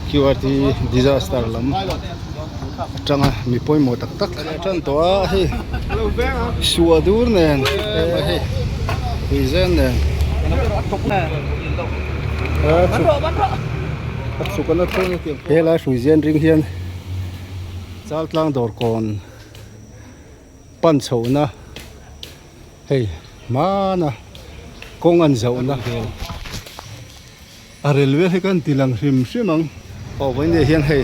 Qrt disaster lam atanga mi pawimawh tak tak tan tawh a hei suah dur nen hei tuizen nen a chhuk a na thleng helai hruizen ring hian Chaltlang dawr kawn pan chhohna hei hmana kawng an zohna a railway hi kan ti lang hrim hrim ang aw vawiin hian hei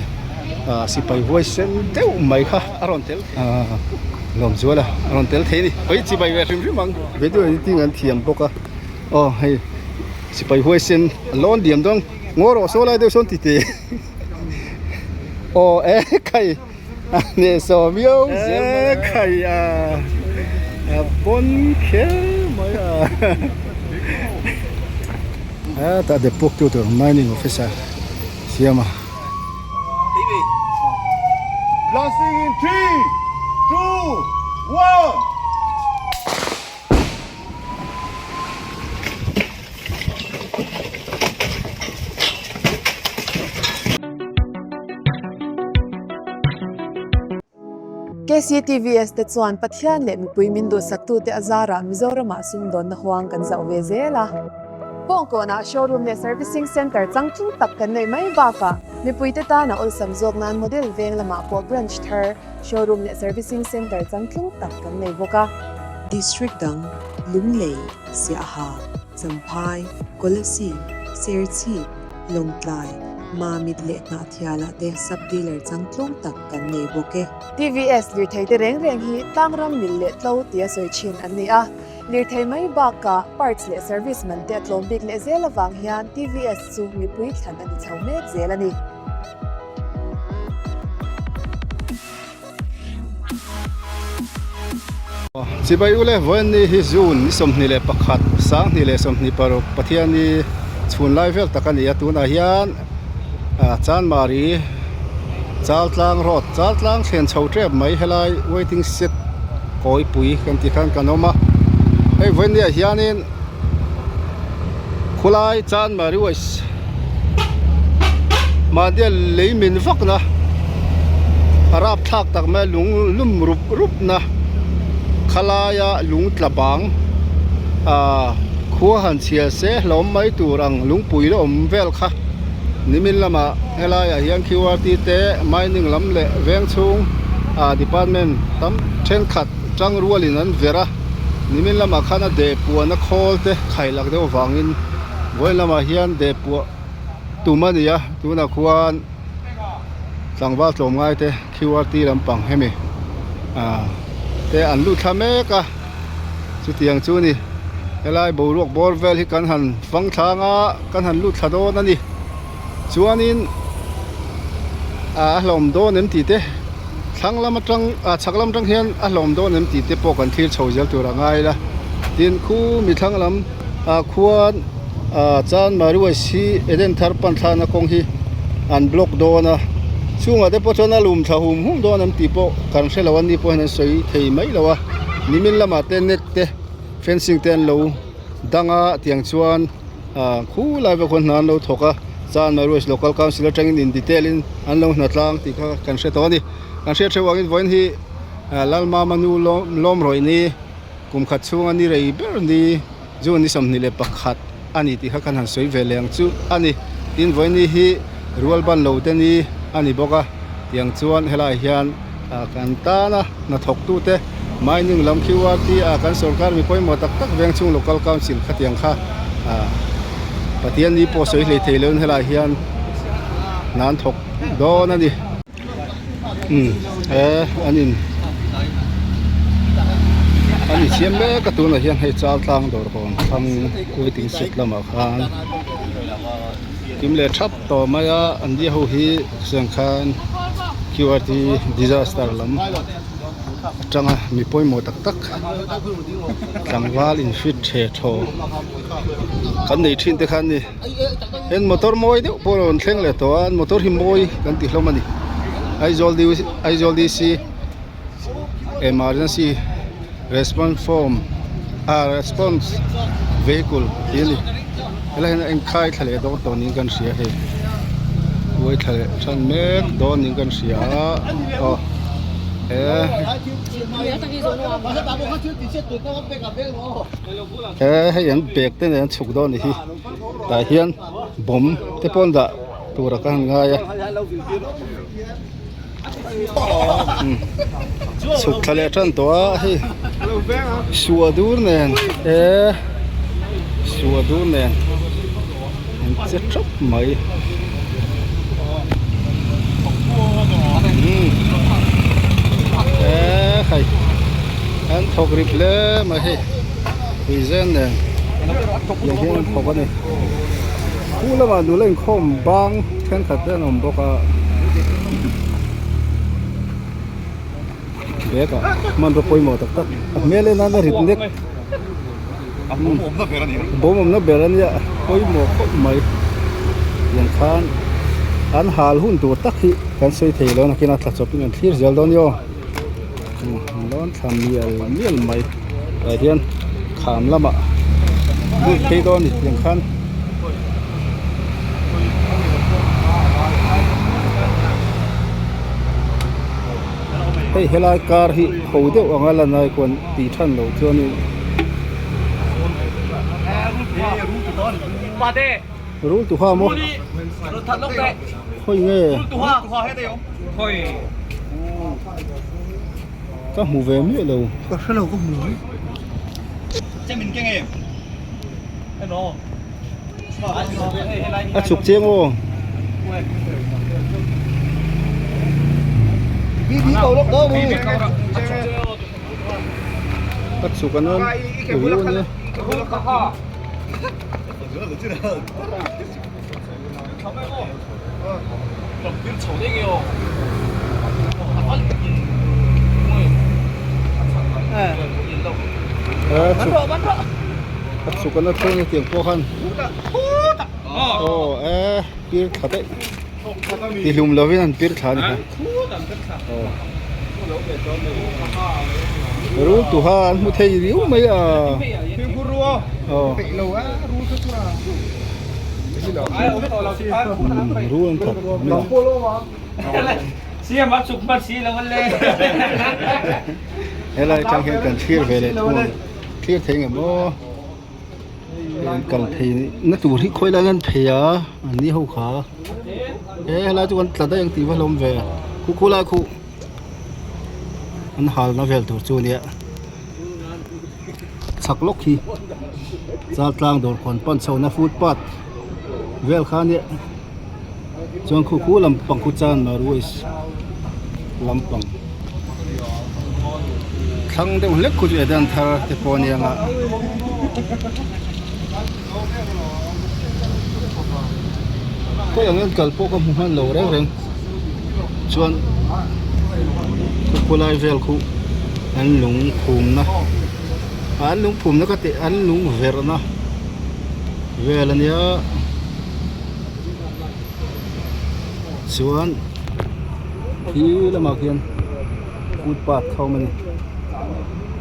ah sipai huai sen deuh mai kha a rawn tel ah lawmzuala a rawn tel thei a ni hawi chibai ve hrim hrim ang video editing an thiam bawk a aw hei sipai huai sen a lawn diam dawn ngaw rawh saw lai deuh sawn ti teh aw e khai a hnehsawh viau zel mai a khai a a pawn kher mai a hetah depawk tu tur mining officer siam a. Blasting in 3, 2, 1. KCTVS te chuan Pathian leh mipui min duhsaktute a zarah Mizoramah sumdawnna huang kan zauh ve zel a. Kawngkawnah showroom leh servicing centre changtlung tak kan neih mai bakah mipuite tana awlsam zawk nan model veng lamah pawh branch thar, showroom leh servicing centre changtlung tak kan nei bawk a. District dang, Lunglei, Siaha, Champhai, Kolasib, Serchhip, Lawngtlai, Mamit leh Hnahthialah te sub-dealer changtlung tak kan nei bawk e. TVS lirthei te reng reng hi tlangram mil leh tlo tia sawi thin an ni a. Lirthei mai bakah parts leh service man te a tlawm bik leh zel avang hian TVS chu mipui thlan a ni chho mek zel a ni. Chibai ule vawiin hi June ni 21 2026 Pathiani chhun lai vel tak a ni a tunah hian Chanmari Chaltlang road Chaltlang thlen chho tep mai helai waiting shed kawipui kan tih khan kan awm a hei vawiin ah hianin khulai Chanmari west mahnia lei min vak na a rapthlak tak mai a lung lum rup rup na khalaia lung tla bang ah khua han chhiar se hlawm mai tur ang lungpui la awm vel kha nimin lamah helaiah hian qrt te mining lam leh veng chhung ah department tam thenkhat tang rualin an ver a nimin lamah khan a deh puahna khawl te khailak deuh avangin vawiin lamah hian deh puah tum a ni a tunah khuan tlangval tlawmngai te qrt lampang hemi ah te an lut thla mek a chutiang chu a ni helai boruak bawr vel hi kan han fang thlang a kan han lut thla dawn a ni chuanin ah a hlawm dawn em tih te thlang lam atang ah chhak lam atang hian a hlawm dawn em tih te pawh kan thlir chho zel tur a ngai la tin khu mi thlang lam ah khuan ah Chanmari hi Eden thar pan thlakna kawng hi an block dawn a chungah te pawh chuan a lum thla hum hum dawn em tih pawh kan hrelo a ni pawh hian an sawi thei mai lo a nimin lamah te net te fencing te an lo dang a tiang chuan ah khulai vek khuan hna an lo thawk a Chanmari West local council atangin in detail in an lo hna tlang tih kha kan hre tawh a ni kan hriat hreuh angin vawiin hi Lalmama nu lawm rawih ni kum khat chhunga ni rei ber ni June ni 21 a ni tih kha kan han sawi ve leh ang chu a ni. Tin vawiin hi rual ban lo te ni a ni bawk a tiang chuan helaiah hian kan tana hnathawk tute mining lam qrt ah kan sorkar mi pawimawh tak tak veng chhung local council khatiang kha Pathian ni pawh sawi hlei thei loin helaiah hian hna an thawk dawn a ni. Umm he an in an insiam mek a tunah hian hei Chaltlang dawr hawn thlang waiting shed lamah khan kim leh thap tawh mai a an ni ho hi tiang khan qrt disaster lam atanga mi pawimawh tak tak tlangval in fit the thaw kan nei thin te kha an ni. Heng motor mawi deuh pawh a rawn thleng leh tawh a an motor hi mawi kan ti hlawm a ni Aizawl D Aizawl D C emergency response form ah response vehicle tih a ni helai hian a inkhai thla leh dawn tawh niin kan hria hei. Uai thla leh than mek dawn niin kan hria a aw he he hei an bag te nen an chhuk dawn a ni hi tah hian bomb te pawh an dah tur ah ka han ngai a chhuk thla leh tan tawh a hei suah dur nen e suah dur nen an che tap mai e hei an thawk rip hle mai hei ui zen nen tiang hian an thawk a ni. Khu lamah nula inkhawm bang thenkhat te an awm bawk a bag ah hmanraw pawimawh tak tak a hmel en a rit nek bawm awmna ber a nia pawimawh khawp mai tiang khan an hal hun tur tak hi kan sawi thei lo nakin a tla chawp in an thlir zel dawn a ni aw an lawn thla mial mial mai tah hian kham lamah lut phei dawn a ni tiang khan. Hei helai kar hi ho deuh anga lan ai kuan tih than loh chuanin rul tuha maw khawi nge ka hmu ve miah lo ka hre lo ka hmu a chhuk chiang aw a chhuk an ui a nia. A chhuk an a thleng a tiang pawh khan aw e pir thla daih tihlum lovin an pir thla a ni kha aw rul tuha an hmu thei riau mai a aw. Rul an that Helai atang hian kan thlir ve leh thung ang thlir thei nge maw hei kal phei na tur hi khawi lai an phei a an ni ho kha he helai chu kan tla daih ang tih va hlawm ve khu khu lai khu an hal na vel tur chu ania. Chhak lawk hi Chaltlang dawr khawn pan chhohna footpath vel kha ania chuan khu khu lampang khu chan maruis lampang thlang deuh hlek khu chu Eden thar te pawh ania nga khawi ang hian kal pawh ka hmu hman lo reng reng. Chuan khawpui lai vel khu an lung phumna an lung phumna ka tih an lung verhna vel a nia chuan khi lamah khian footpath kha a awm a ni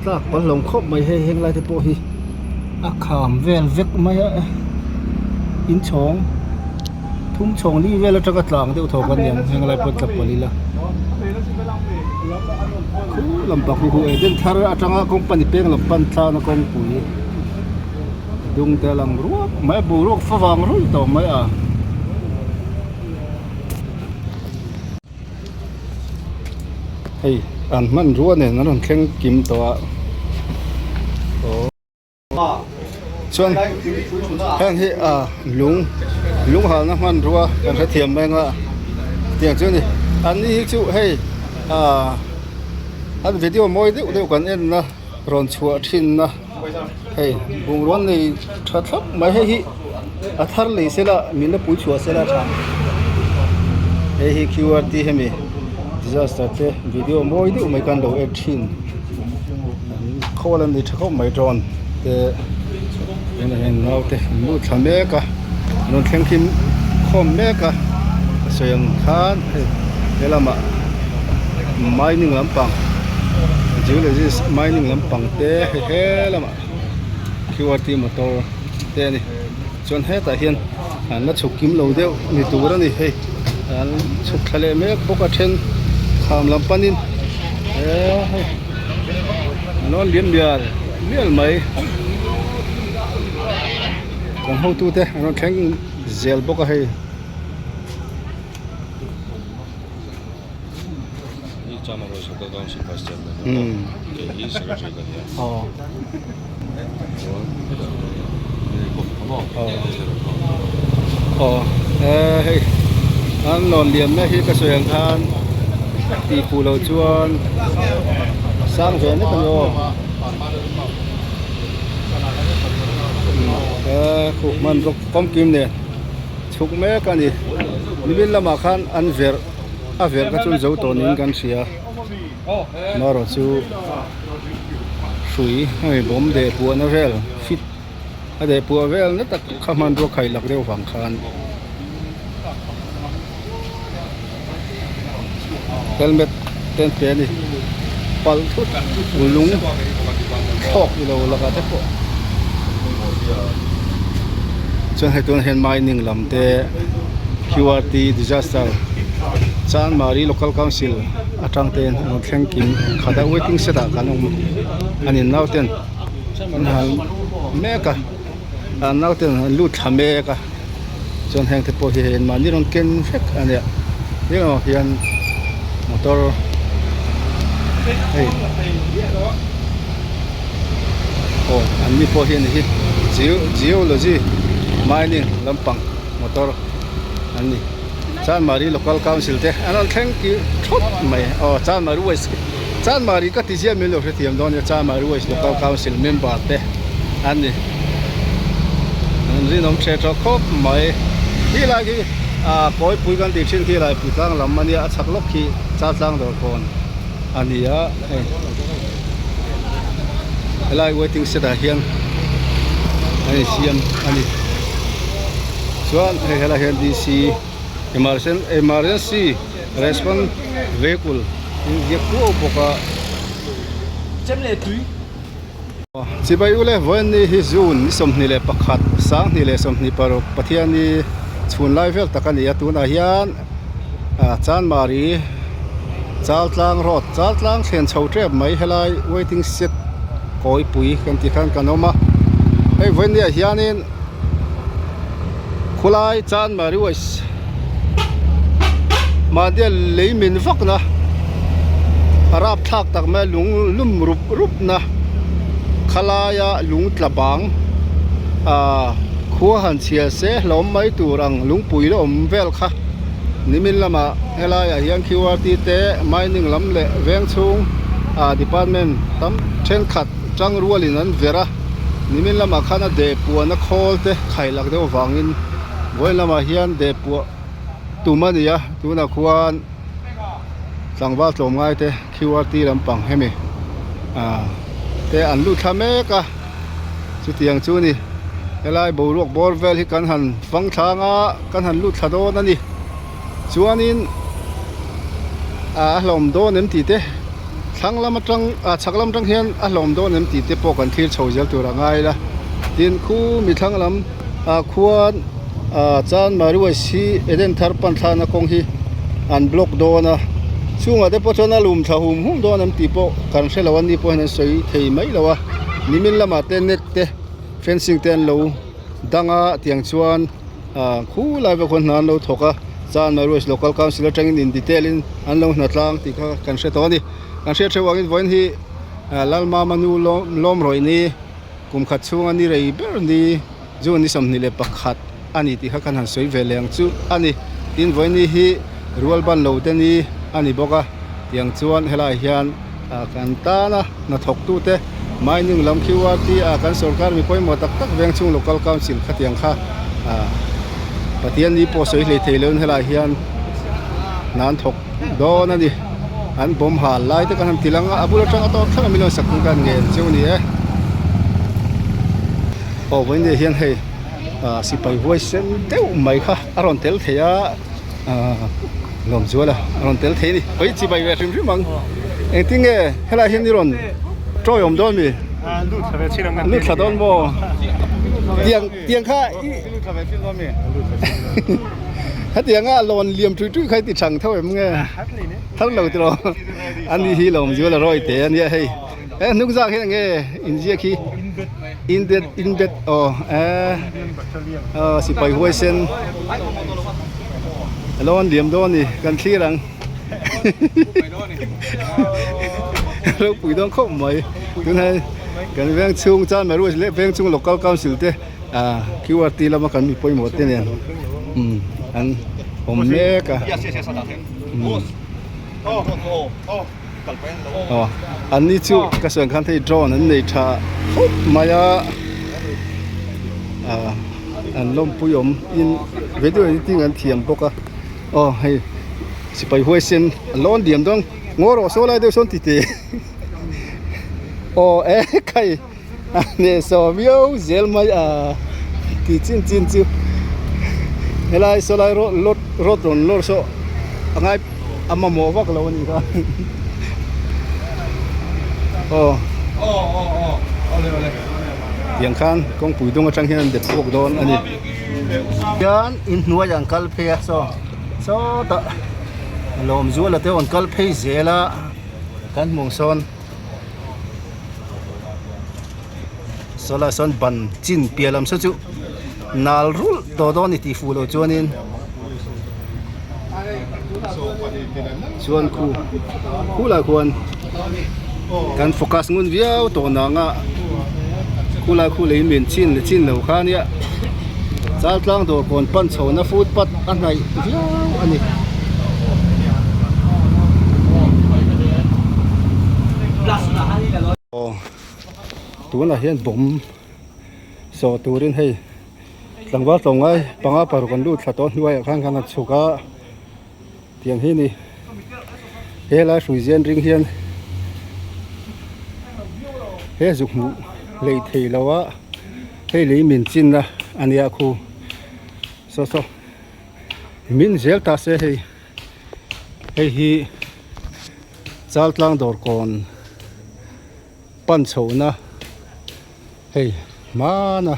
tlak pal hlawm khawp mai hei heng lai te pawh hi a kham vel vek mai a inchhawng. Thum chhawng li vel atanga tlang deuh tho kan niang heng lai pawh tla pawlh ila khu lampang hu hu Eden thar atanga company peng lam pan tlana kawngpui dung te a lang ruak mai a boruak favang ruih tawh mai a. Hei an hmanrua nen an rawn thleng kim tawh a aw. Chuan heng hi ah lung lung halna hmanrua kan hrethiam mai anga tiang chu a ni an ni hi chu hei ah an video mawi deuh deuh kan en na rawn chhuah thin na hei bungrua nei tha thlap mai hei hi a thar lei sela min la pui chhuah sela tha hei hi qrt hemi disaster te video mawi deuh mai khan lo en thin. Khawl an ni tha khawp mai drone te tunah hian naute an lut thla mek a an rawn thleng khim khawm mek a a sawi ang khan hei he lamah mining lampang geologist mining lampang te hei he lamah qrt motor te a ni chuan hetah hian an la chhuk kim lo deuh ni tur a ni hei. An chhuk thla leh mek bawk a then kham lam panin eee hei an rawn liam mial mial mai kan hotute an rawn thleng zel bawk a hei. Aw hei an lawn liam na hi ka sawi ang khan tih fuh loh chuan sang ve nek a ni aw khu hmanraw famkim nen chhuk mek a ni nimin lamah khan an verh a verh kha chu zo tawh niin kan hria marawh chu hrui hemi bawm deh puahna vel fit a deh puah vel na tak kha hmanrua khai lak deuh vang khan helmet te an pe a ni palh thut lung thlawk ilo lakah te pawh chuan hei tunah hian mining lam te qrt disaster chanmari local council atang te an rawn thleng kim khat a waiting shed ah kan awm a ni nauten an han mek a an nauten an lut thla mek a chuan heng te pawh hi hei mahni rawn ken vek a nia heng ah hian motor hei aw an ni pawh hi a ni hi geology mining lampang motor an ni Chanmari local council te an rawn thleng kir thawt mai aw Chanmari west Chanmari ka ti ziah min lo hrethiam dawn nia Chanmari west local council member te an ni an rinawm tha tawh khawp mai khi lai khi ah kawipui kan tih thin khi lai pui tlang lam a nia a chhak lawk khi chaltlang dawr kawn a ni a hei helai waiting shed ah hian an insiam a ni chuan hei helai hian D C emergency response vehicle inziak kuau bawk a. Chibai ule vawiin hi June ni 21 2026 Pathiani chhun lai vel tak a ni a tunah hian Chanmari Chaltlang road Chaltlang thlen chho tep mai helai waiting shed kawipui kan tih khan kan awm a hei vawiin ah hianin Khulai Chanmari West mahnia lei min vak na a rapthlak tak mai a lung lum rup rup na khalaia lung tla bang ahh khua han chhia se hlawm mai tur ang lungpui la awm vel kha nimin lamah helaiah hian qrt te mining lam leh veng chhung ah department tam thenkhat tangrualin an verh a. Nimin lamah khan a deh puahna khawl te khai lak deuh avangin vawiin lamah hian deh puah tum a ni a tunah khuan tlangval tlawmngai te qrt lampang hemi ah te an lut thla mek a chutiang chu a ni helai boruak bawr vel hi kan han fang thlang a kan han lut thla dawn a ni chuanin ah a hlawm dawn em tih te. Thlang lam atang ah chhak lam atang hian a hlawm dawn em tih te pawh kan thlir chho zel tur a ngai la tin khu mi thlang lam ah khuan ah Chanmari West hi Eden thar pan thlakna kawng hi an block dawn a chungah te pawh chuan a lum thla hum hum dawn em tih pawh kan hre lo a ni pawh hian an sawi thei mai lo a nimin lamah te net te fencing te an lo dang a tiang chuan ah khulai vek khuan hna an lo thawk a Chanmari West Local Council atangin in detail in an lo hna tlang tih kha kan hre tawh a ni kan hriat hreuh angin vawiin hi Lalmama nu lawm rawih ni kum khat chhunga ni rei ber ni June ni 21 a ni tih kha kan han sawi ve leh ang chu a ni tin vawiin ni hi rual ban lo te ni a ni bawk a tiang chuan helaiah hian kan tana hnathawk tute mining lam qrt ah kan sorkar mi pawimawh tak tak veng chhung local council khatiang kha Pathian ni pawh sawi hlei thei loin helaiah hian hna an thawk dawn a ni an bawm hal lai te kan han ti lang a a bul atanga tawp thleng a min rawn sak tur khan ngen cheu a ni e aw vawiin ah hian hei sipai huai sen deuh mai kha a rawn tel thei a. Lawm zual a a rawn tel thei a ni hawi chi bai ve hrim hrim ang engtin nge helai hian i rawn tawi awm dawn mi lut thla dawn maw tiang tiang kha i Hetianga lawn liam tui tui kha i ti chang tho em nge? Thar lo tiraw? Ani hi lawm zual a rawi te a nia hei. He hnung zak hian enge inziak hi? Indet inbet aw eh aw sipai huaisen lawn liam dawn a ni kan thlir ang. Ropui dawn khawp mai. Tunah kan veng chhung Chanmari leh veng chhung local council te. QRT lama kan mi pawimawh te nen an awm mek a aw an ni chu ka sawi ang khan hei drone an nei tha khawp mai a ah an lawmpui awm in video editing an thiam bawk a aw hei sipai huaisen an lawn diam dawn ngaw rawh saw lai deuh sawn ti teh aw e khai. A hnehsawh viau zel mai a ti chin chin chu helai saw lai rawt rawt rawn lawr saw a ngai a mamawh vak lo a nih kha aw tiang khan kawngpui dung atang hian an dep chhuak dawn a ni hian inhnuai an kal phei a saw sawtah lawmzuala te an kal phei zel a kan hmuh sawn. Sawlai sawn ban chin piah lam saw chu nal rulh tawh dawn a ni tih fuh loh chuanin chuan khu khulai khuan kan focus ngun viau tawh nang a khulai khu lei min chin leh chin lo kha nia Chaltlang dawr kawn pan chhohna footpath a hnaih viau a ni. Aw tunah hian bawm sawh turin hei tlangval tlawngai panga paruk an lut thla tawh hnuaiah khan khan a chhuk a tiang hi ni helai hrui zian ring hian he zuk hmuh lei thei lo a hei lei min chinna a nia khu saw saw min zel ta se hei hei hi Chaltlang dawr kawn pan chhohna hei hmana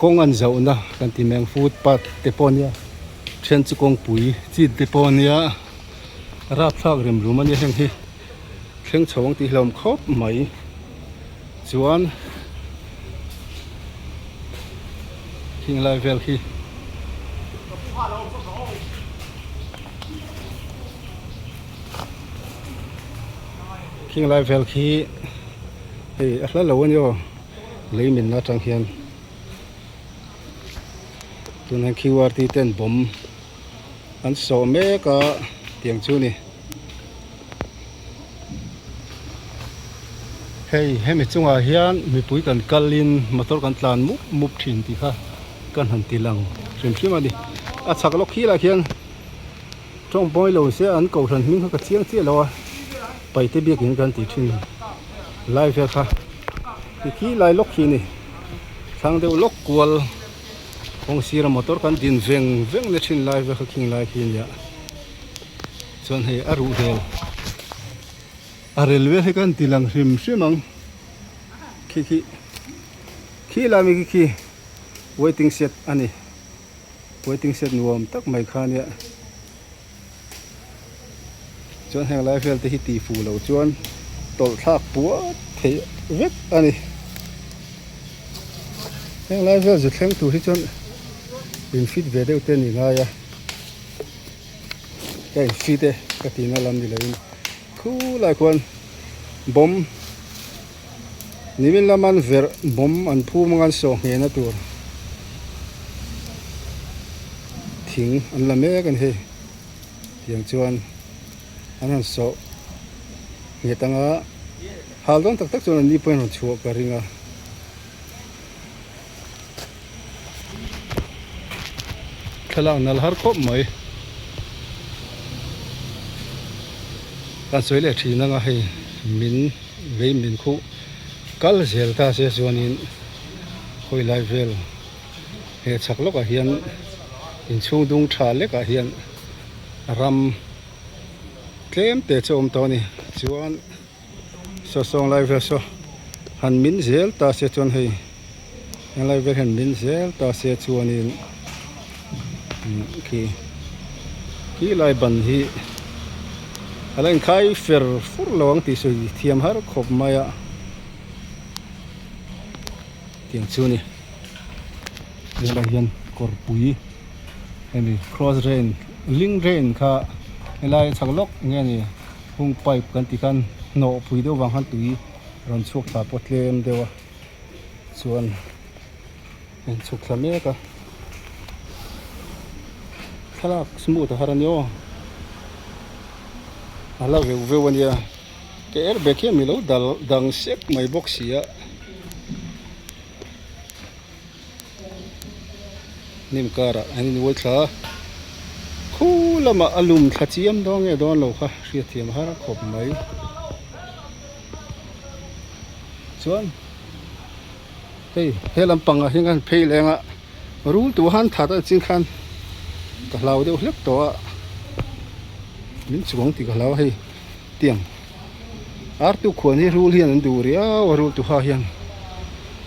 kawng an zohna kan ti mai ang footpath te pawh ania then chu kawngpui chin te pawh ania rapthlak rem rum ania heng hi thleng chho ang tih hlauhawm khawp mai chuan khing lai vel khi. Khing lai vel khi hei a hla lo a ni aw lei min atang hian tunah hian qrt ten bawm an sawh mek a tiang chu a ni hei hemi chungah hian mipui kan kalin motor kan tlan mup mup thin tih kha kan han ti lang hrim hrim a ni a chhak lawk khi lah khian. Tawng pawi lo se an kohhran hming kha ka chiang chiah lo a, paite biakin kan tih thin lai vel kha ti khi lai lawk khi a ni, thlang deuh lawk kual kawng sira motor kan din veng veng na thin lai vel kha khing lai khi a nia chuan hei a ruh vel a rel vel hi kan ti lang hrim hrim ang khi khi khi lai mai khi khi waiting shed a ni. Waiting shed nuam tak mai kha nia chuan heng lai vel te hi tih fuh loh chuan tawlh thlak puat theih vek a ni heng lai vel zu thleng tur hi chuan in fit ve deuh te a ni ngai a ka in fit e ka tihna lam ni loin khulai khuan bawm Nimin lama an verh bawm an phum anga an sawh nghehna tur thing an la mek a ni hei tiang chuan an han sawh nghet anga hal dawn tak tak chuan an ni pawhin rawn chhuah ka ring a. Thlalak nal har khawp mai. Kan sawi leh thin anga hei min vei min khuh kal zel ta se chuanin khawi lai vel he chhak lawkah hian inchhung dung tha lekah hian ram tlem te chu a awm tawh a ni chuan. Saw sawng lai vel saw han min zel ta se chuan hei helai vel hian min zel ta se chuanin khi. Khi lai ban hi a la inkhai fer fur lo ang tih sawi thiam har khawp mai a tiang chu a ni helai hian kawrpui hemi cross drain link drain kha helai chhak lawk nge ni hung pipe kan tih khan hnawh pui deuh vang khan tui rawn chhuak thla pawh tlem deuh a chuan. In chhuk thla mek a thlalak smooth a har a ni aw a la veuh veuh a nia ke er bag hian milo dal dang sek mai bawk si a hnim karah an in uai thla a khu lamah a lum thla chiam dawn nge dawn lo kha hriatthiam har khawp mai chuan. Hei he lampang ah hian khan phei leng a rul tur han that a chin khan ka hlau deuh hlek tawh a min chuang tih ka hlau a hei tiang ar tu khuan hi rul hian an duh riau a rul tu ha hian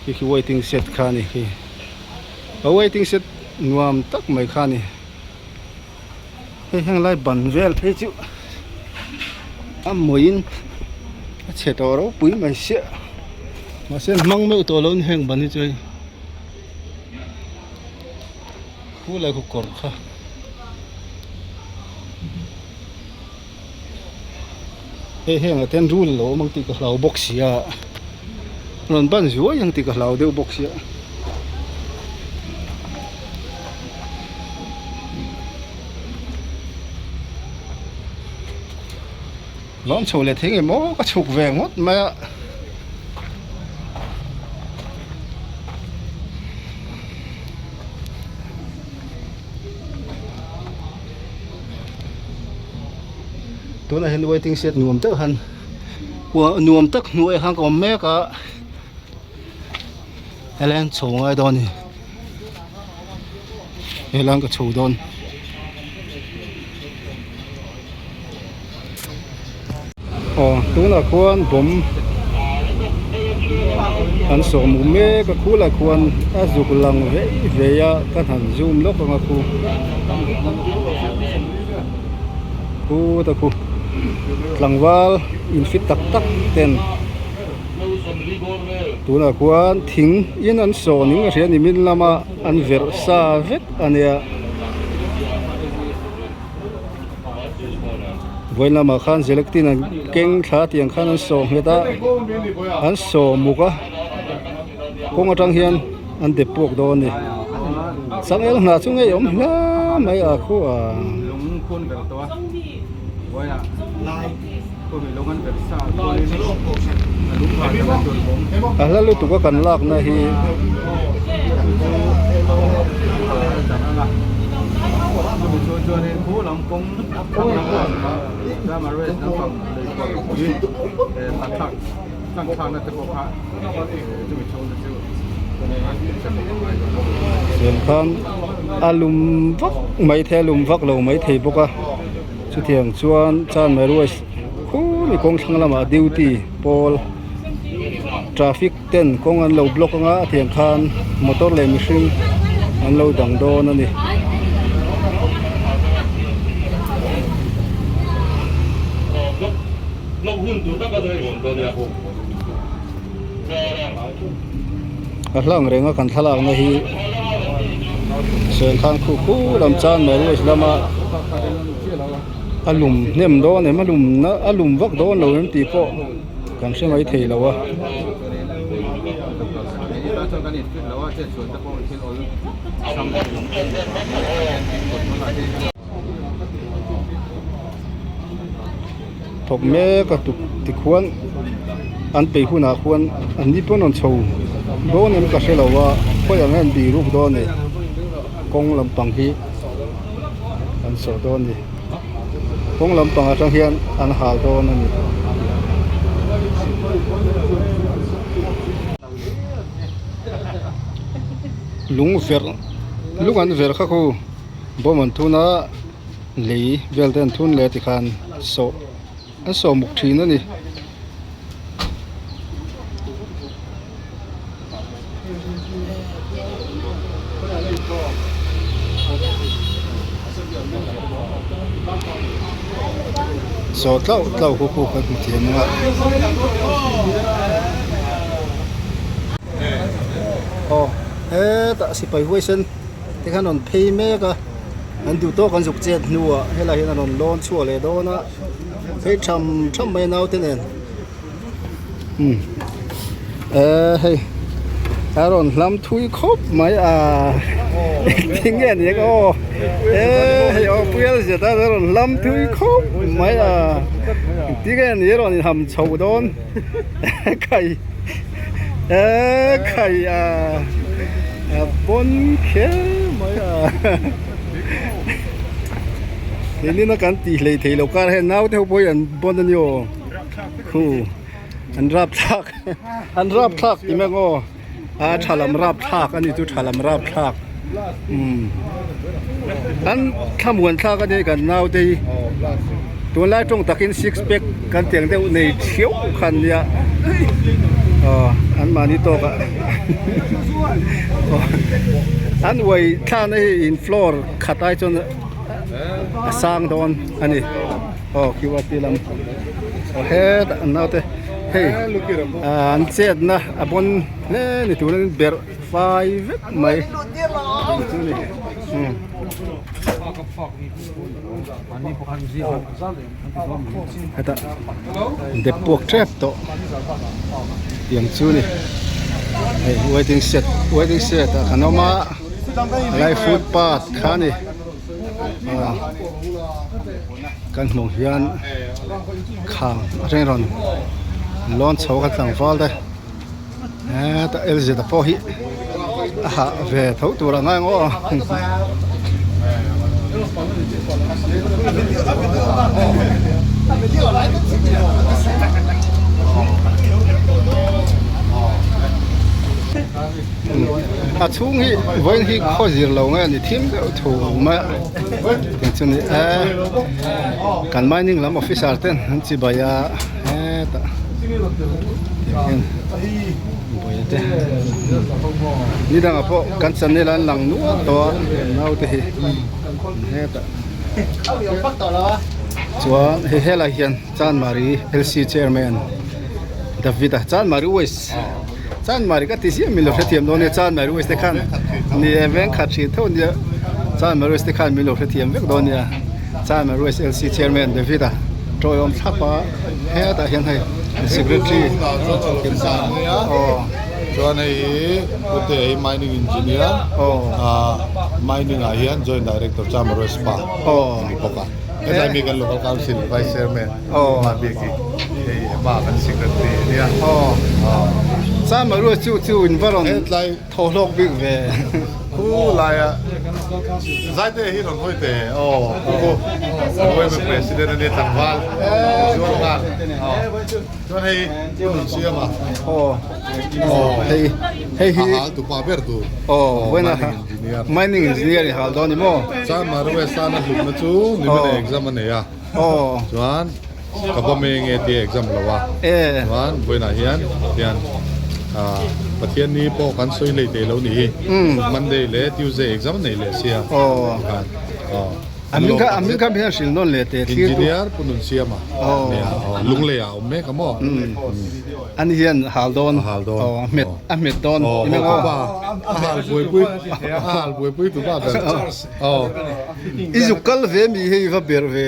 khi khi waiting shed kha a ni khi a waiting shed nuam tak mai kha a ni hei heng lai ban vel phei chu a mawiin a chhe tawh ropui mai sia mahse hmang meuh tawh lo heng ban hi chu hei khu lai khu kawr kha hei heng ah te hian rul a lo awm ang tih ka hlau bawk sia rawn ban zuai ang tih ka hlau deuh bawk sia. Lawm chho leh thei ngei maw ka chhuk ve ngawt mai a. Tunah hian waiting shed nuam deuh han nuam tak hnuaiah khan ka awm mek a helai an chho ngai dawn a ni helai ka chho dawn aw tunah khuan bawm an sawm u mek a khulai khuan a zuk lang vei vei a ka han zoom lawk ang a khu khuta khu tlangval in fit tak tak ten tunah khuan thing in an sawn in ka hria a ni min lama an verh sa vek a nia. Vawiin lamah khan zeletin an keng thla tiang khan an sawh nghet a an sawh muk a kawng atang hian an dep puak dawn a ni changel hnah chu ngei awm hle mai a khu a. A hla lutuk a kan lakna hi. Chuan khan a lum vak mai thei a lum vak lo mai thei bawk a chutiang chuan chan mai ruai khumi kawng thlang lamah duty pawl traffic ten kawng an lo block anga a tiang khan motor leh mihring an lo dang dawn a ni. A hlang reng a kan thlalak na hi Serkhan khu khu lam chan mai ruai lama a lum hnem dawn em a lum na a lum vak dawn lo em tih pawh kan hre mai thei lo a. Thawk mek a tuk tikhuan an peih hunah khuan an ni pawn rawn chho dawn em ka hre lo a khawi ang hian biruk dawn a ni kawng lampang hi an sawh dawn a ni kawng lampang atang hian an hal dawn a ni. Lung verh lung an verh kha khu bawm an thun a. Lei vel te an thun leh tikhan sawh an sawh muk thin a ni. Saw tlauh tlauh khu khu kan hmu thiam ang a. Aw hetah sipai huaisen te khan rawn phei mek a an duh tawk an zuk chet hnuah helai hian an rawn lawn chhuak leh dawn a phei tham tham mai a naute nen. Umm eh hei a rawn hlam thui khawp mai a engtin nge ni ang aw eh hei aw puial zet a rawn hlam thui khawp mai a engtin nge ni a rawn inham chho dawn khai eh khai a a pawn kher mai a keini na kan tih hleithei lo kar hian naute ho pawh hi an bawn a ni aw. Khu an rap thlak an rap thlak ti mek aw a tha lam rap thlak a ni chu tha lam rap thlak umm an thlamuan thlak a ni kan naute hi tunlai tawng takin six pack kan tiang deuh nei thiau kha an nia aw an mahni tawk ah an uai thlakna hi in floor khat ai chuan a sang dawn a ni. Aw QRT lam aw hetah an naute hei an chetna a bawn hle ni turin berh fai vek mai chu ni umm hetah dep puak tep tawh tiang chu ni hei waiting shed waiting shed ah kan awm a helai footpath kha a ni. Kan hmuh hian khang atangin rawn lawn chho a kan tlangval te hetah lz a pawh hi a hah ve tho tur a ngai ang aw. A chhung hi vawiin hi khaw zir lo nge a ni thim deuh thu mai a tiang chu ni e kan mining lam officer ten an chibai a hetah tiang hian buai te ni dangah pawh kan channel an lang nual tawh a naute hi hetah chuan hei helai hian Chanmari LC chairman David a Chanmari West. Chanmari ka ti ziah min lo hrethiam dawn nia Chanmari West te khan ni e veng khat hrih tho nia Chanmari West te khan min lo hrethiam vek dawn nia Chanmari West LC Chairman David a tawiawm thlap a hetah hian hei Secretary aw chuan hei hi pute hi mining engineer aw mining ah hian joint director Chanmari West pa a ni bawk a hetlai mi kan local council vice chairman Aw. Mah bik hi hei Emma kan secretary a nia. Aw. Chama ruai chu chu in va rawn Hetlai thaw hlawk bik ve. Khu laia Zaite hi rawn hawi te aw khu khu Women president a nia tlangval chuan nghal aw chuan hei Pu Nunsiama aw aw hei hei hi a hal tu pa ber tur aw mining engineer mining engineer i hal dawn ni maw Chama ruai sana hlutna chu nimane exam a nei a. Aw. Chuan ka va me nge tia exam lo a. E. Chuan vawiinah hian hian ah Pathian ni pawh kan sawi hlei thei lo ni hi. Monday leh Tuesday exam nei leh sia. Aw. Khan aw. A min kha a min kha hian hrilh nawn leh teh thlir tu. Engineer Pu Nunsiama. Aw. Nia aw Lunglei ah a awm mek a maw. Ani hian hal dawn. A hal dawn. Aw a hmet a hmet dawn. Aw ho tu pa a hal buaipui a hal buaipui tu pa ber. Aw. I zuk kal ve mi hei va ber ve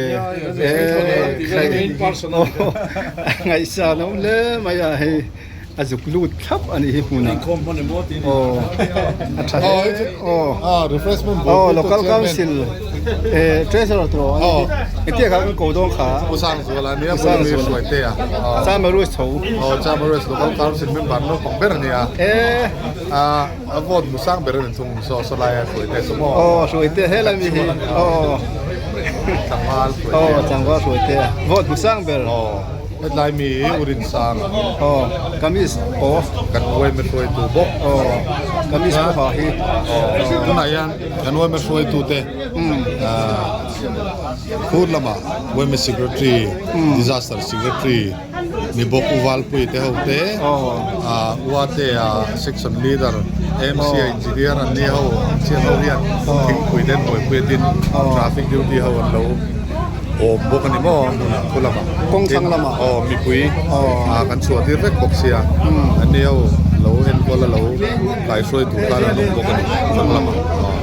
ngaihsan a awm hle mai a hei a zuk lut thlap a nih hi hmunah aw a tha hle aw aw local council treasurer tur a ni engtia kha kan ko dawn kha Chamarush chho A vote hmu sang ber a ni thung saw saw laia hruaite chu maw? Aw hruaite helai mi hi aw Tlangval hruaite. Aw tlangval hruaite vote hmu sang ber. Aw hetlai mi hi u Rinsang. Aw kamis aw. Kan uaime hruaitu bawk. Aw kamis pawh ha hi. Aw tunah hian kan uaime hruaitu te phur lamah uaime secretary disaster secretary Ni bawk U Valpui te ho te Uate a section leader AMC a engineer an ni ho an chian ho hian thingpui te an buaipui a tin traffic duty ho an lo awm bawk a ni maw a hmunah khu lamah Kawng thlang lamah. Aw mipui ah kan chhuah tir vek bawk sia an ni ho lo enkawl a lo kaihruai tur khan an awm bawk a ni thlang lamah aw.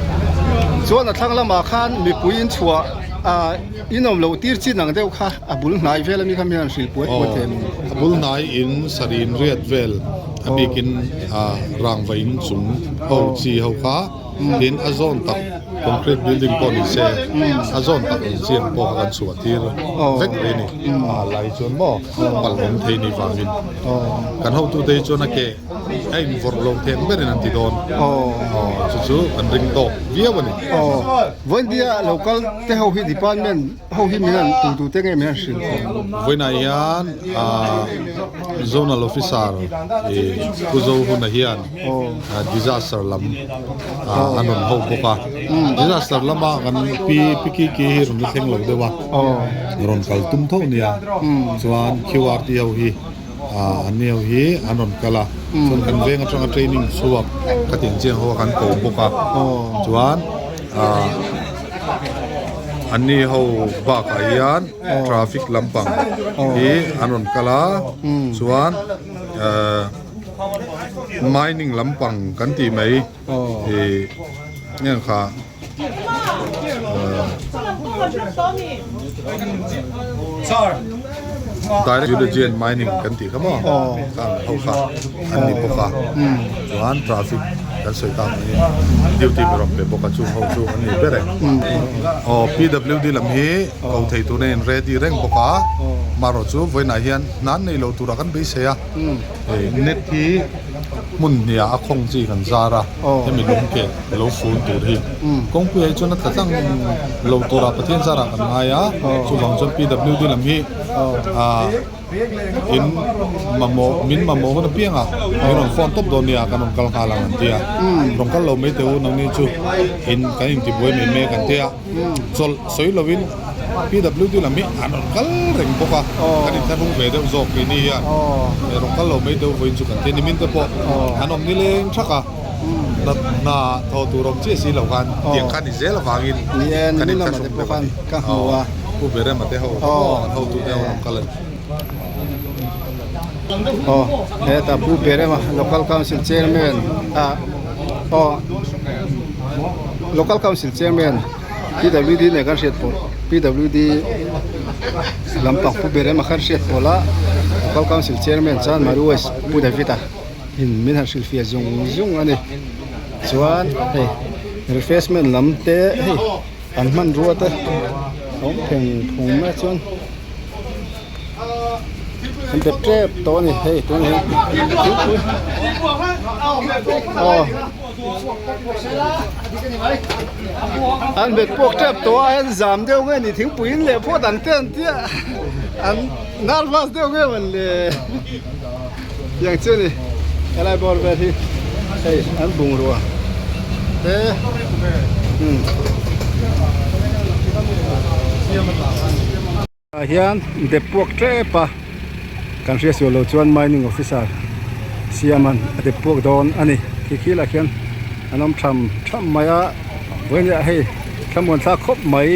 Chuan a thlang lamah khan mipui in chhuah ah in awm loh tir chin ang deuh kha a bul hnai vel ami kha mi han hrilh puai puai thei a ni. A bul hnai in sarih riat vel a bikin ah rangva in chung ho chi ho kha. Tin, a zawn tak concrete building pawh ni se, a zawn tak ang chiang pawh kha kan chhuah tir vek mai a ni. A lai chuan maw palh awm thei ni vangin kan hotute hi chuan a ke a invawrh lo theng berin an ti dawn. Chu chu kan ring tawk viau a ni. Vawiindia local te ho hi department ho hi min han tu tute nge min han hrilh thei ang? Vawiinah hian zonal officer Pu Zohuna hian Disaster lam an rawn ho bawk a, disaster lama kan pi pi ki ki hi rawn la thleng lo deuh a, rawn kal tum tho nia, chuan QRT ho hi an ni ho hi an rawn kal a, chuan kan veng atanga training chhuak ka tih ang chiang ho a kan ko bawk a, chuan an ni ho bakah hian traffic lampang hi an rawn kal a, chuan. Mining lampang kan tih mai ih nge kha Direct Geology and Mining kan tih kha maw khang ho kha an ni bawk a chuan traffic kan sawi tak angin duty mi rawn pe bawk a chung ho chu an ni ber e aw P_W_D lam hi ko thei tur a in ready reng bawk a marawh chu vawiinah hian hnan nei lo tura kan beisei a. Net hi hmun hniah a khawng chi kan zar a, hemi lung ke lo fun tur hi kawngpui ah hi chuan a tla tlang lo turah Pathian zarah kan ngai a, chuvang chuan PWD lam hi ah in mamawh min mamawh hun apiang a min rawn phone tawp dawn nia kan rawn kal nghal ang an ti a, rawn kal lo mai teh u nangni chu in kan intibuai mai mek an ti a. Chawlh sawi lovin PWD lam hi an rawn kal reng bawk a, kan inthlahrung ve deuh zawk keini hian rawn kal lo mai deuh vawiin chu kan ti a ni. Min te pawh an awm nileng thak a, hna thawh tur awm chiah si lo khan tiang kha ni zel avangin kan inthlahrung deuh a ni. Pu Berema te ho an hotute ho rawn kal a ni. Aw hetah Pu Berema Local Council Chairman ah aw. Local Council Chairman PWD nen kan hriat pawlh PWD lampang Pu Berema khan hriat pawlh a Local Council Chairman chuan Maruwes Pu David a in min han hrilhfiah zung zung a ni chuan hei refreshment lam te hei an hmanrua te a awm pheng phung mai a chuan. An bet tep tawh a ni hei tunah hian thingpui aw an bet puak tep tawh a an zam deuh nge ni thingpui in leh phawt ang te an tia an nervous deuh nge mawn le tiang chu a ni helai bawr vel hi hei an bungrua te umm. Ah hian dep puak tep a kan hria sual lo chuan mining officer siaman a dep puak dawn a ni khi khi lah khian an awm tham tham mai a vawinia hei thlamuan thlak khawp mai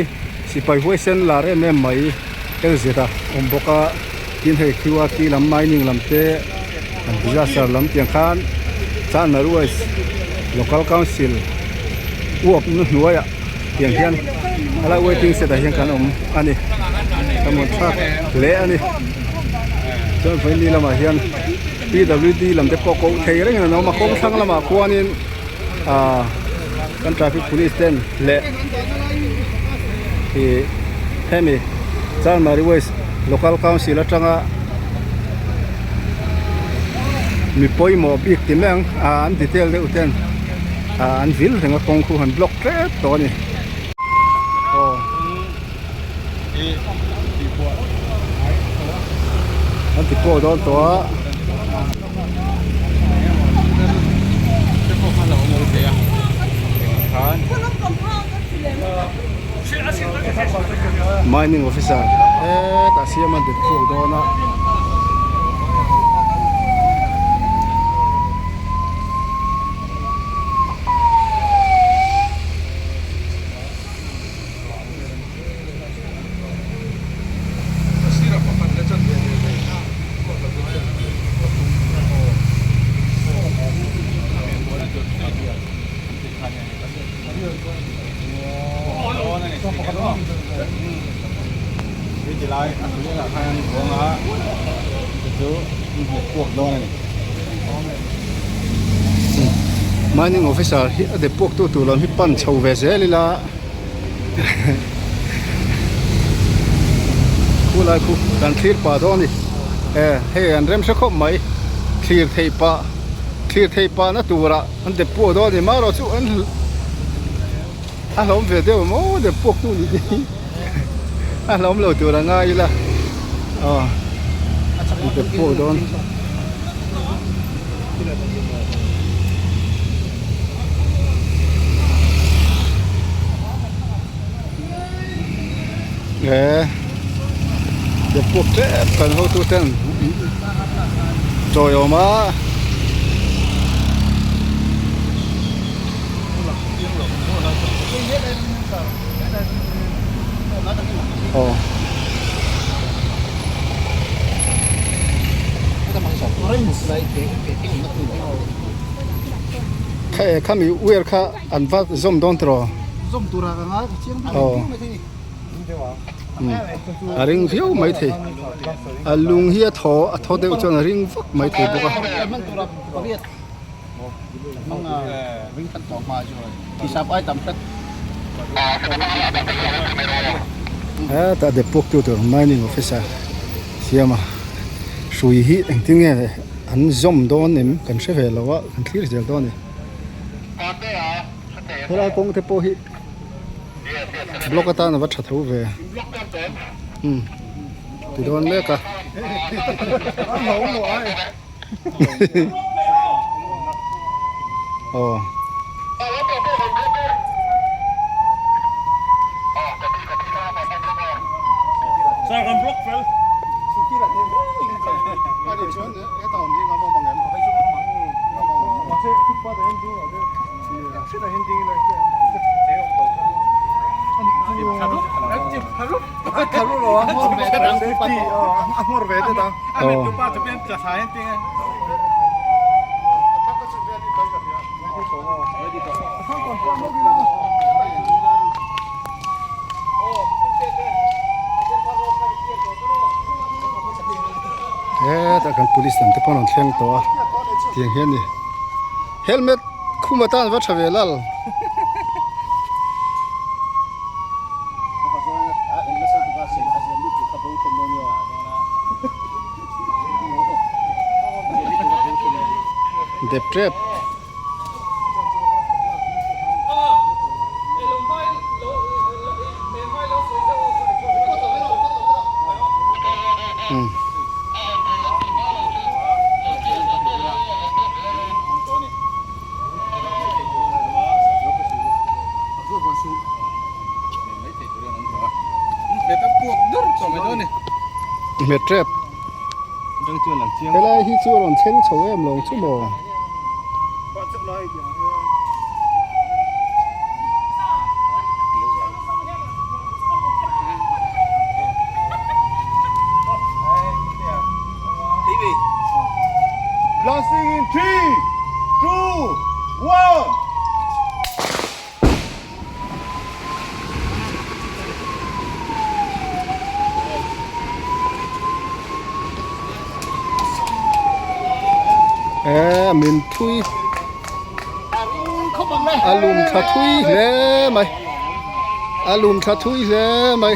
sipai huaisen lar em em mai tel zet a awm bawk a tin hei qrt lam mining lam te an disaster lam tiang khan chanmaruais local council uap na hnuaiah. Tiang hian helai waiting shed ah hian kan awm a ni ka hmu thlak hle a ni chuan vaini lamah hian PWD lam te pawh koh thei rengin an awm a kawng thlang lamah khuanin ah kan traffic police ten leh ih hemi Chanmari west local council atanga mi pawimawh bik ti mai ang ah an detail deuh ten ah an vil reng a kawng khu han block tep tawh a ni aw an ti pawh dawn tawh a. Mining officer hetah siam an dep chhuak dawn a. Mining officer hi a dep puak tu tur lam hi pan chho ve zel ila khulai khu kan thlir pah dawn a ni e hei an rem hre khawp mai thlir theih pah thlir theih pah na turah an dep puak dawn a ni marawh chu an A hlawm ve deuh maw deuh puak tu nih te hi a hlawm lo tur a ngai ila aw dep puak dawn. E dep puak tep kan hotu ten chawi awm a. Aw. Kha e khami wire kha an va zawm dawn tiraw? Zawm tura ka ngai ka chiang Aw. A ring viau mai thei. A lung hi a thaw a thaw deuh chuan a ring vak mai thei bawk a. Hetah depawk tu tur mining officer siam a hrui hi engtin nge an zawm dawn em kan hre ve lo a kan thlir zel dawn a ni helai kawng te pawh hi block atan a va tha tho ve umm ti dawn mek a. Aw. Hetah kan police lam te pawh an rawn thleng tawh a tiang hian ni helmet khum atan a va tha ve lal. Dep tep. Hmet tep. Helai hi chu a rawn thleng chho em lo chu maw? Blasting in 3, 2, 1! E min thui a lum tha thui hle mai a lum tha thui hle mai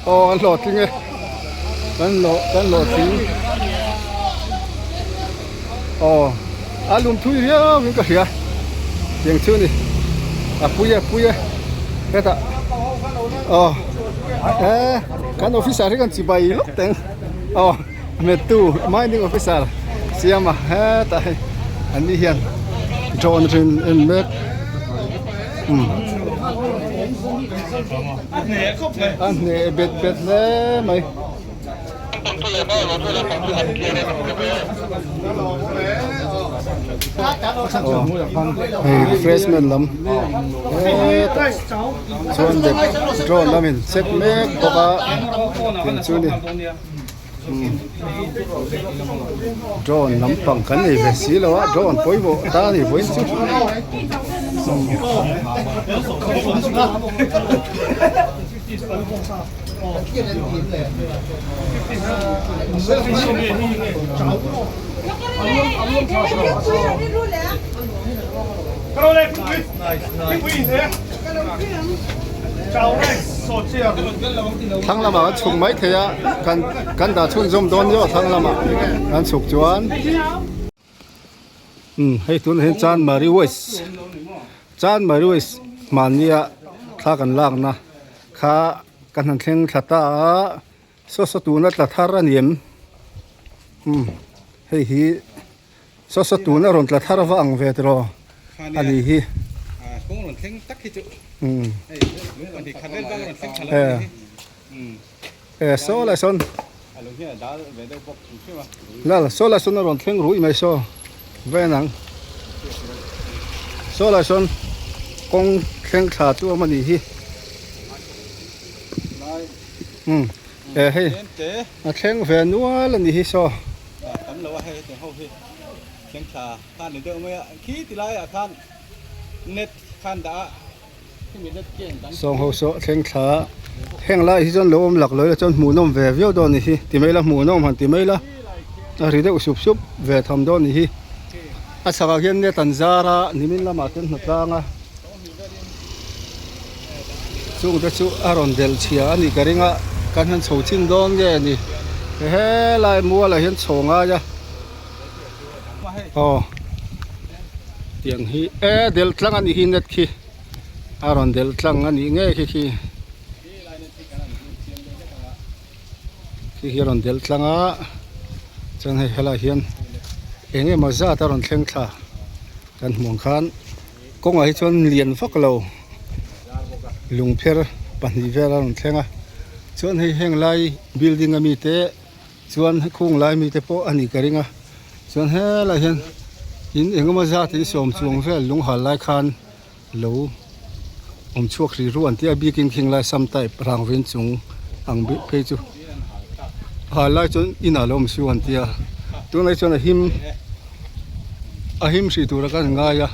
aw an hlawhtling e kan hlawh kan hlawhtling aw a lum thui riau in ka hria tiang chu ni a pui e pui e hetah aw e kan officer hi kan chibai lawk teng aw hmettu mining officer siama hetah hei an ni hian drone atangin en mek umm a hneh bet bet hle mai. Hei refreshment lam hetah chuan dep drone lamin check mek bawk a tiang chu ni drone lampang kan nei ve si lo a drone pawimawh ta a ni vawiin chu. Thlang lamah kan chhuk mai thei a kan kan dah chhunzawm dawn nia thlang lamah kan chhuk chuan umm hei tunah hian Chanmari West Chanmari West hmannia thla kan lakna kha kan han thleng thla ta a saw saw tuna tla thar a ni em umm hei hi saw saw tuna rawn tla thar va ang ve tiraw a ni hi umm e saw lai sawn lal saw lai sawn a rawn thleng ruih mai saw ven ang saw lai sawn kawng thleng thla chu a awm a nih hi umm e hei a thleng ve nual a nih hi saw Sawng ho saw thleng thla heng lai hi chuan lo awm lak lawih la chuan hmuhnawm ve viau dawn a ni hi ti mai ila hmuhnawm han ti mai ila a ri deuh sup sup ve tham dawn a ni hi a chhakah hian net an zar a nimin lamah chuan hna tlang a chung te chu a rawn delh chhia a nih ka ring a kan han chho chin dawn nge ni helai mual ah hian chho ngai a. Aw tiang hi e del tlang a nih hi net khi a rawn del tlang a nih ngei khi khi khi hi a rawn del tlang a chuan hei helaiah hian eng emaw zat a rawn thleng thla kan hmuh ang khan kawngah hi chuan lian vak lo lungpher pahnih vel a rawn thleng a chuan hei heng lai building ami te. Chuan khung lai mite pawh a nih ka ring a chuan helaiah hian in engemaw zat in sawm chuang vel lung hal lai khan lo awm chhuak hrih ruh an tia bikin khing lai sam type rang vin chung ang bik phei chu hal lai chuan inah lo awm su an tia tunah hi chuan a him a him hrih tura kan ngai a.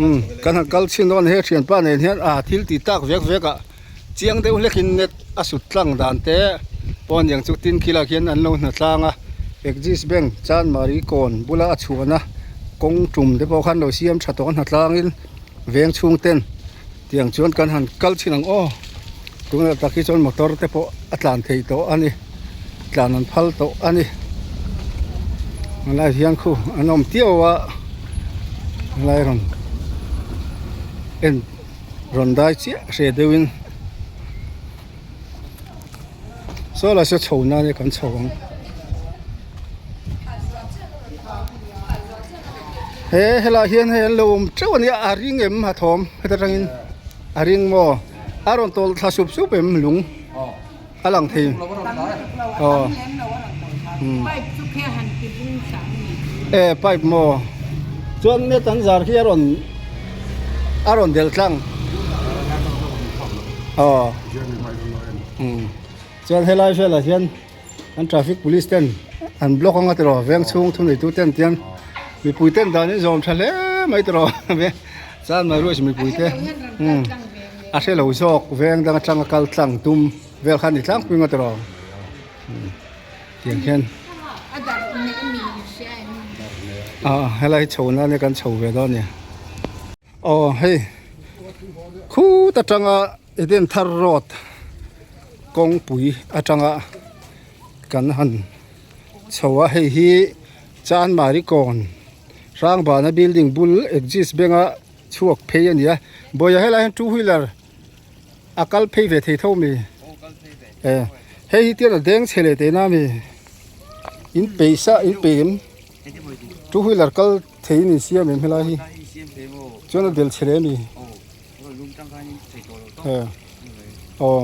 Umm kan han kal chhin dawn he thianpa nen hian ah thil tih tak vek vek ah chiang deuh hlek in net a sut tlang dan te pawh a niang chu tin khilai khian an lo hna tlang a Axis bank Chanmari kawn bula a chhuahna kawng tum te pawh khan lo siam tha tawh a hna tlang in veng chhung ten tiang chuan kan han kal chhin ang aw tunah tak hi chuan motor te pawh a tlan thei tawh a ni tlan an phal tawh a ni helai hian khu an awm tiau a helai rawn en rawn dai chiah hreh deuhin saw lai saw chho nan kan chho ang he helai hian hei an lo awm teuh a nia a ring em a thawm heta tangin a ring maw a rawn tawlh thla sup sup em lung a lang thei aw e pipe maw chuan net an zar khi a rawn a rawn del tlang aw chuan helai velah hian an traffic police ten an block anga tiraw veng chhung thu neitu ten tian mipui ten dan in zawm tha hle mai tiraw chuan mai ruih mipui te umm a hre lo zawk veng dang atanga kal tlang tum vel kha a ni tlangpui anga tiraw tiang hian ah helai hi chho nan kan chho ve dawn a ni aw hei khut atanga Eden thar road kawngpui atanga kan han chho a hei hi Chanmari kawn Hrangbana building bul Axis bank a chhuak phei a ni a bawiah helai hian two wheeler a kal phei ve thei tho a mi e hei hi tian a deng chhe leh teh na a mi in peih sa in peih em two wheeler kal thei in insiam em helai hi chuan a del chhe leh a mi. Aw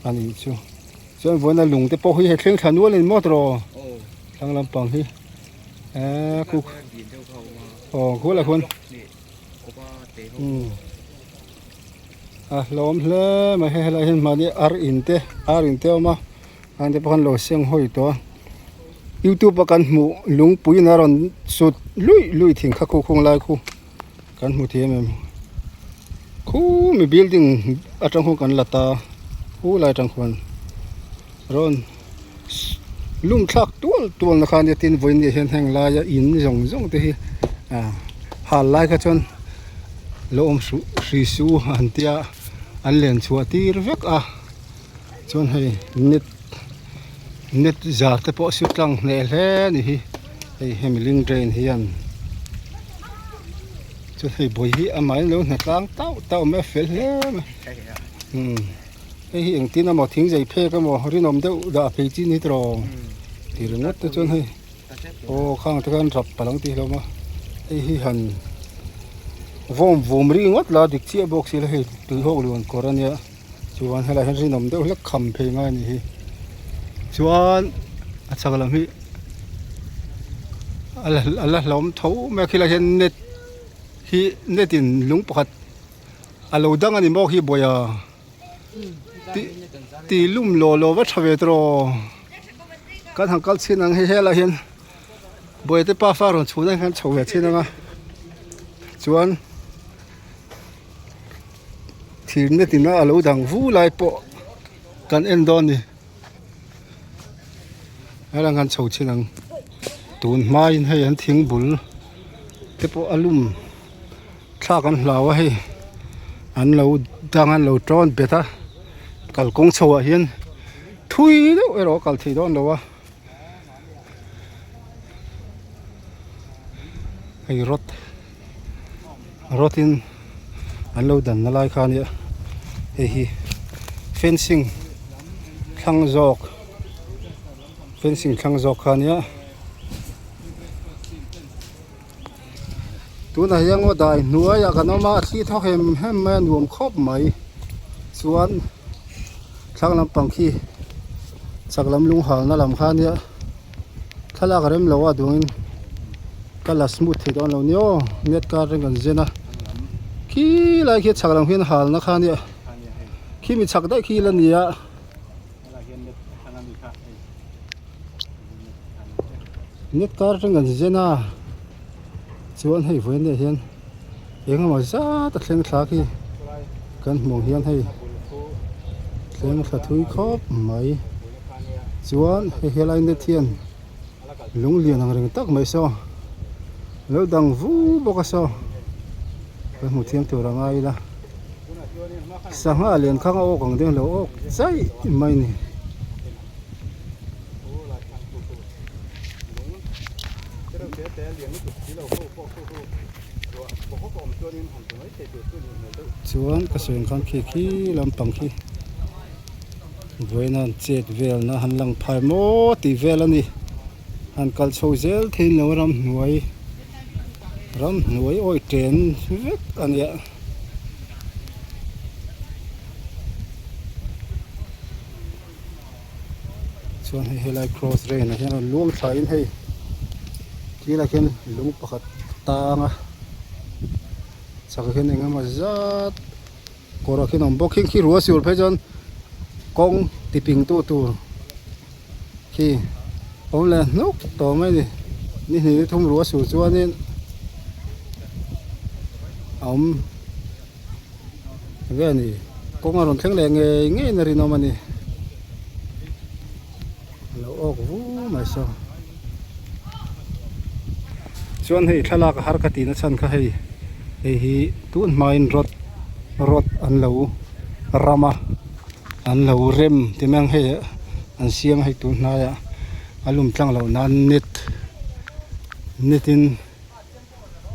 a nih chu chuan vawiin a lung te pawh hi hei thleng thla nual a ni maw tawh thlang lampang hi eee kuk aw khual ah khuan umm a hlawm hle mai hei helaiah hian mahni ar in te ar in te a awm a an te pawh khan lo seng hawi tawh a. Youtube a kan hmuh lungpui in a rawn sut luih luih thin kha khu khung lai khu kan hmu thei em em khu mi building atang khuan kan la ta khu lai atang khuan rawn lum thlak tual tual na kha ania tin vawiin ni ah hian heng laia in zawng zawng te hi ah hal lai kha chuan lo awm hruh hri su an tia an len chhuah tir vek a chuan hei net net zar te pawh su tlang hneh hle a ni hi hei hemi link drain hian chuan hei bawi hi amahin a lo hna tlang tauh tauh mai a fel hle mai umm. Hei hi engtin emaw thing zei phek emaw rinawm deuh dah phei chi ni tawh ti ringawt te chuan hei aw khang te khan rap palh ang tih hlawm a hei hi han vawm vum ri ngawt la dik chiah bawk si la hei tui hawk luan kawr ania chuan helaiah hian rinawm deuh hlek kham phei ngai a ni hi chuan a chak lam hi a la hlawm tho mai a khilaiah hian net hi net in lung pakhat a lo dang a ni maw khi buai a ti ti lum law law va tha ve tawh kan han kal chhin ang hei helaiah hian buai te pafa rawn chhun ang hian chho ve chhin ang a chuan thir net in a lo dang vu lai pawh kan en dawn a ni helaiah hian chho chhin ang tun hmain hei an thing bul te pawh a lum. Thlak an hlau a hei an lo dang an lo tawn bet a kalkawng chho ah hian thui deuh erawh a kal theih dawn lo a hei rod rod in an lo dan na lai kha ania hei hi fencing thlang zawk fencing thlang zawk kha ania. Tunah hian ngaw dai hnuaiah kan awm a a thli thaw hem hem mai a nuam khawp mai chuan thlang lampang khi chak lam lung halna lam kha ania thlalak a rem lo a duangin ka la smooth thei dawn lo ni aw net kar reng kan zen a khi lai khi chak lam hian halna kha ania khi mi chak daih khi la ni a. Net kar atang kan zen a chuan hei vawiin ah hian eng emaw zat a thleng thla khi kan hmuh hian hei thleng thla thui khawp mai chuan hei helai net hian lung lian ang reng tak mai saw lo dang vu bawk a saw kan hmu thiam tur a ngai ila sangha lian khang a awk ang deuh lo awk chaih mai a ni. Chuan ka sawi ang khan khi khi lampang khi vawiin a chet velna han lang phai maw tih vel a ni han kal chho zel thei lo ramhnuai ramhnuai awi chen vek a nia. Chuan hei helai cross rain ah hian rawn luang thla in hei thil ah khian lung pakhat a tang a chak ah khian eng emaw zat kawr ah khian a awm bawk khi khi ruah sur phei chuan kawng ti ping tu tur khi awm leh hnuk tawh mai a ni ni hnih ni thum ruah sur chuanin a awm. Enge a ni kawng a rawn thleng leh ngei ngei in a rinawm a ni a lo awk vu mai saw chuan hei thlalak a har ka tih na chhan kha hei hei hi tun hmain rod rod an lo ram a an lo rem ti mai ang hei an siam a hei tun hnaiah a lum tlang loh nan net net in.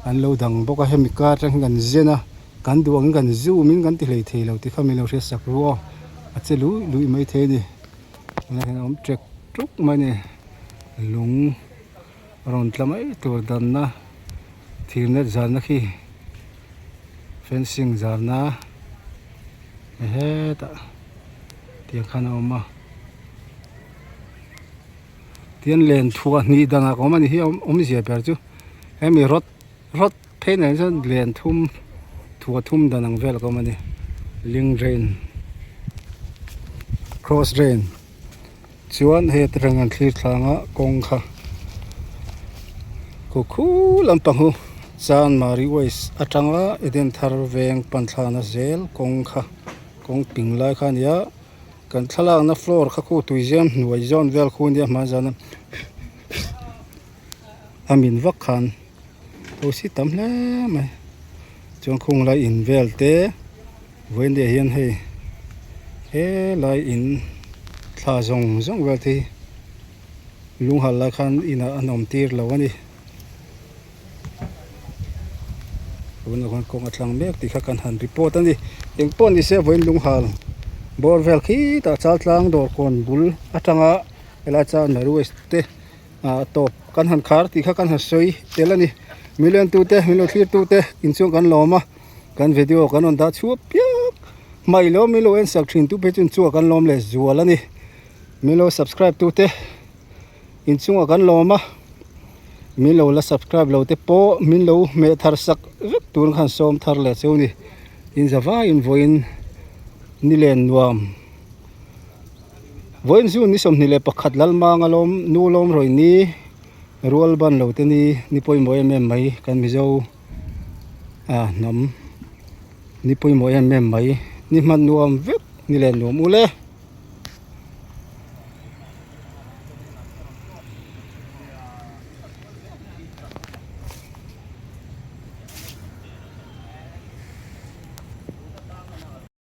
An lo dang bawk a, hemi kar atang hian kan zen a, kan duh angin kan zoom in kan ti hlei thei lo tih kha min lo hriat sak ru aw, a che luih luih mai thei a ni, tunah hian a awm ṭek ṭuk mai a ni, lung rawn tla mai tur danna thir net zalna khi fencing zalna hetah tiang khan a awm a. Tihian len thuah hnih danah ka awm a ni hi awmzia ber chu hemi rawt rawt phei nen chuan len thum thuah thum dan ang vel ka awm a ni ling drain cross drain chuan hei aṭang an thlir thlang a kawng kha. Khu khu lampang hu Chanmari West atanga Eden thar veng panthlana zel kawng kha kawng ping lai kha a ni a kan thlalakna floor kha khu tuiziam hnuai zawn vel khu nia hma zana a min vak khan thosi tam hle mai chuan khung lai in vel te vawiin leh hian hei helai in thla zawng zawng vel te hi lunghal lai khan inah an awm tir lo a ni tunah khuan kawng a tlang mek tih kha kan han report a ni engpawh ni se vawiin lunghal bawr vel khitah chaltlang dawr kawn bul atanga helai chanmari waste te. ah tawp kan han khar tih kha kan han sawi tel a ni million tu te min lo thlir tu te inchung kan lawm a kan video kan rawn dah chhuak piak hmai lo min lo en sak thin tu phei chu inchungah kan lawm leh zual a ni min lo subscribe tu te inchungah kan lawm a min lo la subscribe lo te pawh min lo hmeh thar sak vek tur khan sawm thar leh cheu ni in zavaiin vawiin ni len nuam. Vawiin chu ni 21 Lalmanga lawm nu lawm rawih ni rual ban lo te ni ni pawimawh em em mai kan Mizo ah hnam ni pawimawh em em mai ni hman nuam vek ni len nuam ule.